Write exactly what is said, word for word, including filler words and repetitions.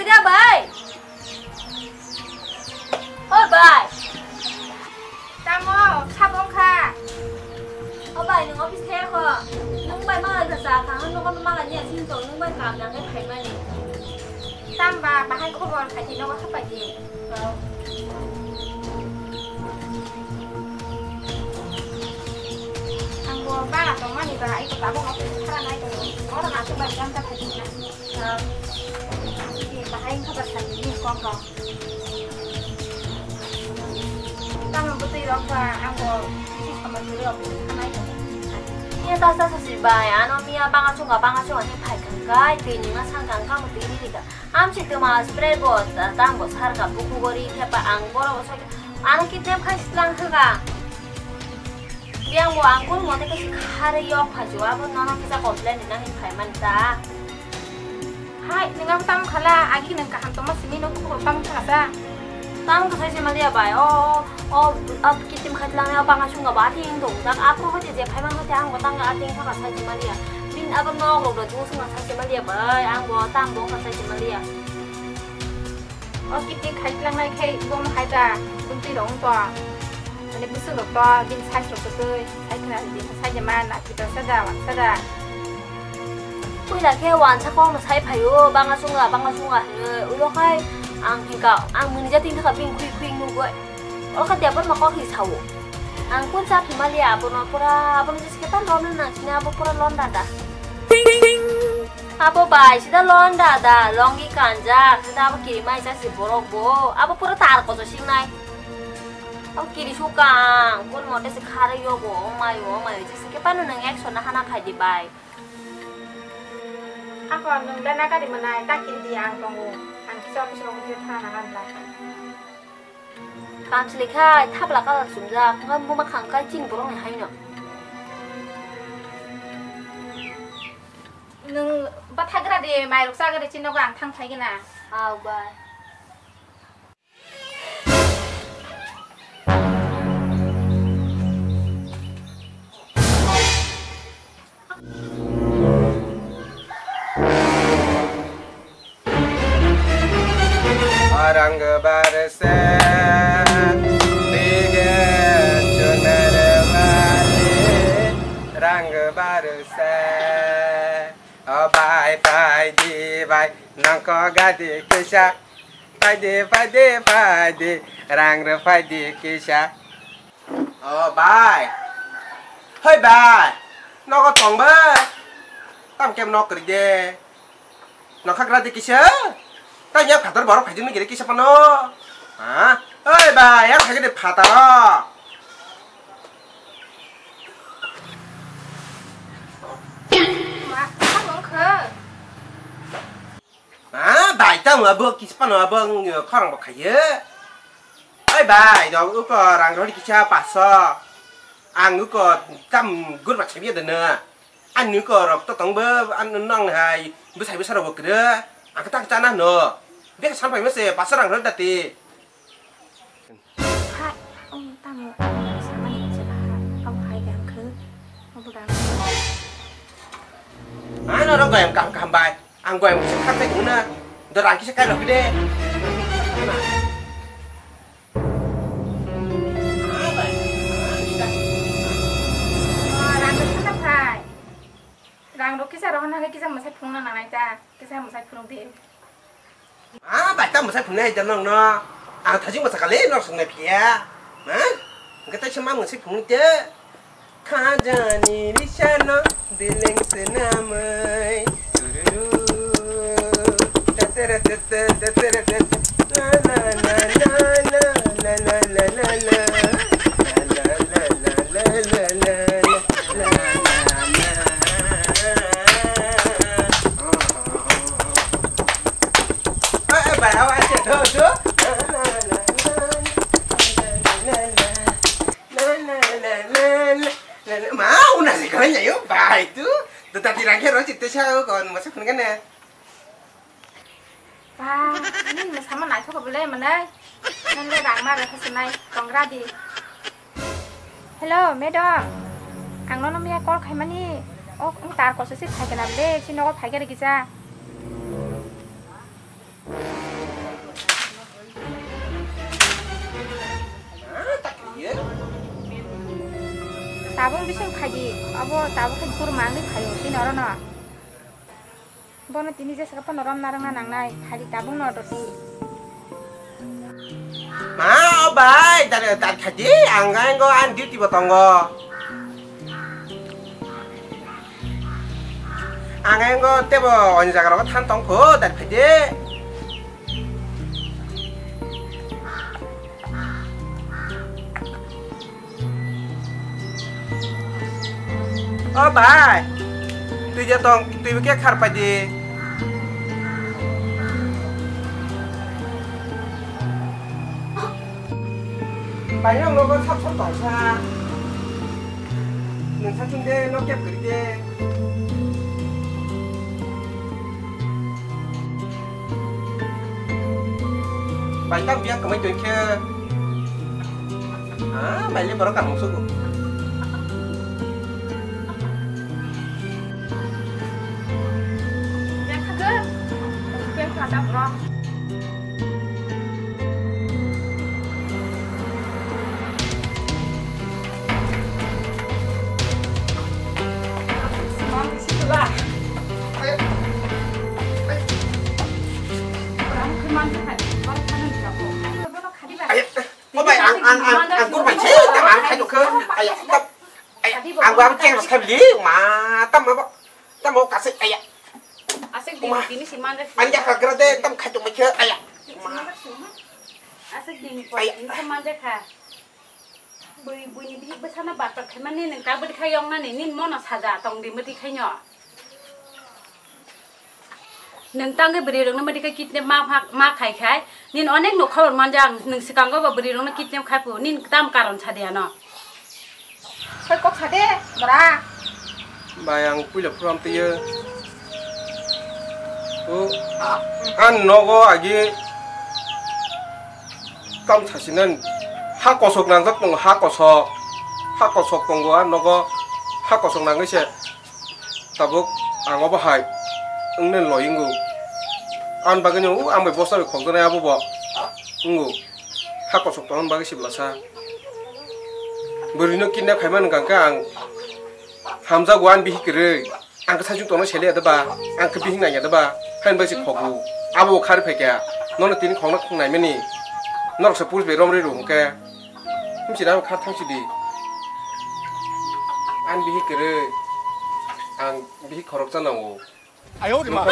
Ya, bai. O, bai. Tamo, kha bong kha. O, bai, nwng office thaya kho. Nwng bai malai kha cha kha, nwng nogo malai ni asing tong, nwng bai kam nang khe phaimani. Tam ba, bahai khobor khai di, nogo hapai di. Ang bo bana tongmani ba, ai ko tabuk office khara nai tongo. Oro na se bai jam ta khai di na. Bahai wngkha ba sani ni kok rok. Tamo bwtwi rok ba ang bo bisi sambai kwrwi rok bisi khanai tong. Iya ta sa sa si bai ano miya banga chunga banga chunga ni phai kang kai twi ni ma sang kang kamo twi ni rika. Am si tuma spray bo ta tang bo sar ka buku gori khe pa ang boro bo sok ano kidnap khai slang kha. Biyang bo ang kun mote khe si khare yok phai jo abo nono kisa complain ni nang phai man ta. Hai, nwng abo tamo khala, agi nwng kaham tongma simi no kuphur tamo thangasa. Tamo khe sai se maliya bai, o, o, o, kitim khai tlang ya banga chunga ba ating dong jak, aphuru hoite je phai man hoite ang bo tang ating thaka sai se maliya. Bin abo nok rok do chung sung sai se maliya bai, ang bo tam bo sai se maliya. O kitim khai tlang nai khai bo hai ta, bwtwi rok tong. Ani bwswk rok to, bini size rok kwtwi, sai khna di, sai de man, na kita sada, wan sada. Puila khe wansa kokno sai phaio, banga chunga, banga chunga hinwi, ulo khai ang hingka, ang mwnija tin thaka bini khwi khwi nugwi. Olo kha debor ma kok hi sao. Ang kun cha phimaliya abono pura, abono jis khe ta lon na sini abo pura lon dada. Abo bai sida lon dada, longi kanjak, sida abo kiri mai cha si borok bo, abo pura tar kocho singnai. O kiri sukang, kun mote se khare yogo, o mayo, o mayo, jis khe pano nang action na hana khai di bai. Ako nwng le nagari mwnai, ta kiri di ang tongo. Ang kisa office rok kisa thana nang anla. Kamchwlwi khai thapla colour chumjak, wngkha buma khang kai chini borokni haino. Nwng bwthagra di, mairok chagra di, chini nogo ang thang phai gana. Au bai. Rang barse, bige chunar wali, rang barse. O bai, pai di bai, nangko gadi kisa. Pai di, pai di, pai di, rang rw pai di kisa. O bai. Hoi bai. Nogo tong bai. Tam kem nok kri de. Nokha gra de kisa. Ta ya phatar borok phaidi nugire kisa pano. Ha? Hoi bai, ya phaidi phataro. Ma, ma nong kha. Ah, bai, tamo abo kisa pano abo, ang, khorang bo khaiyo. Oi bai, do uko rang rodi kisa paso. Ang uko tam gur ba chabi dana. Ani uko rok to tong bo, an nang hai, bu sai bu saro bo kre. Ang ta chana no. Be san pai mese paso rang rodi dati. Hai, o tamo samani se kha, abo hai de ang khe, abo da. Ano ro goyam kaham kaham bai, ang goyam kisa khak sai na, do rang kisa kai rok de. Rang rok kisa rohor na kisa mwsai phunuk na nangnai ta, kisa mwsai phunuk di. Ah, bai ta mwsai phungnai hai da nokno. Ang thajik mwsa kali nok swngnai phiya. Ha? Hwnkhe taisa ma mwsai phungnai te. Khajani risa no dileng swnamwi. Tururu. Tatere tete, tatere tete. La la la la la. La la la la la. Eh, eh, bai, awa, acha, do, do. Ma, una se kaya yo, bai, tu. Tu tati rangke ro, chit te sa, kon, masa kun kene. Ba, ni mo sama nai thok bole manai. Nang le rang ma re khasinai, tongra di. Hello, madam. Ang nono miya call khaimani. O, ang tar koso si phai kana bole, si nogo phai kare kisa. Tabung bising phaidi, abo tabuk khe kurma wngwi phaio, tini orono. Bono tini jesa phano romna rwngna nangnai, phaidi tabung no doti. Ma, o bai, dar, dar khaidi, ang, ang go, ang duty bo tongo. Ang, ang go, tebo, oni jaga rogo than tong kho, dar khaidi. O bai, twi je tong, twi bo khe khar pai di. Bai, ang nogo sap sap tong sa. Nwng sa chwng de, no kep kwrwi de. Bai, tang biya kwmai tong khe. Ah, bai le borok kaham sugo. Biya khago. Biya khago, bro. Ayo, oh bai, ang, ang, ang, ang kurban sih, tama ang kayu ke, ayo, tap, ayo, ang gua ceng sekali, ma, tam apa, tam mau kasih, ayo, Asik di, ma, ini si mandek. Anja kagra de, tam kayu macam, ayo, ma, Asik di, ini si mandek ha. Bui, buini bihik bwsano bartok khaimani nwng ta bwdwi khai yoknani nini mono saja tong di mwtwi khaino. Nwng tangwi bwrwi rokno mwtwi khe kidnap ma, ma, ma khai khai nini onek no khobor manjak nwng swkango bo bwrwi rokno kidnap khai phu nini tam karon sa de ano. Soi kok sa de, bora. Bai ang puila phuru amtwi o. O, a, a nogo agi kam sasinan ha kosok nangjak tongo, ha kosok. Ha kosok tongo a nogo, ha kosok nangwi se tabuk ang obo hai wngna loi wngo. Ang bagwi no, o, ang bai bosta bai khokjaknai abo bo wngo. Ha kosok tongna bagwi se bwlasa. Bwrwino kidnap khaimani hwnkha khe ang hamjago ani bihik kwrwi. Ang khe saichung tongna sele ya da ba? Ang khe bihik nang ya da ba? Hain bai se khogo. Abo bo khari phai kha. Nono tini khokna khok naimani. Norok se police bai romri rw hwnkhe. Himsi na kha thang sidi. Ani bihik kwrwi. Ang bihik khoroksa nango. Ayo, rima.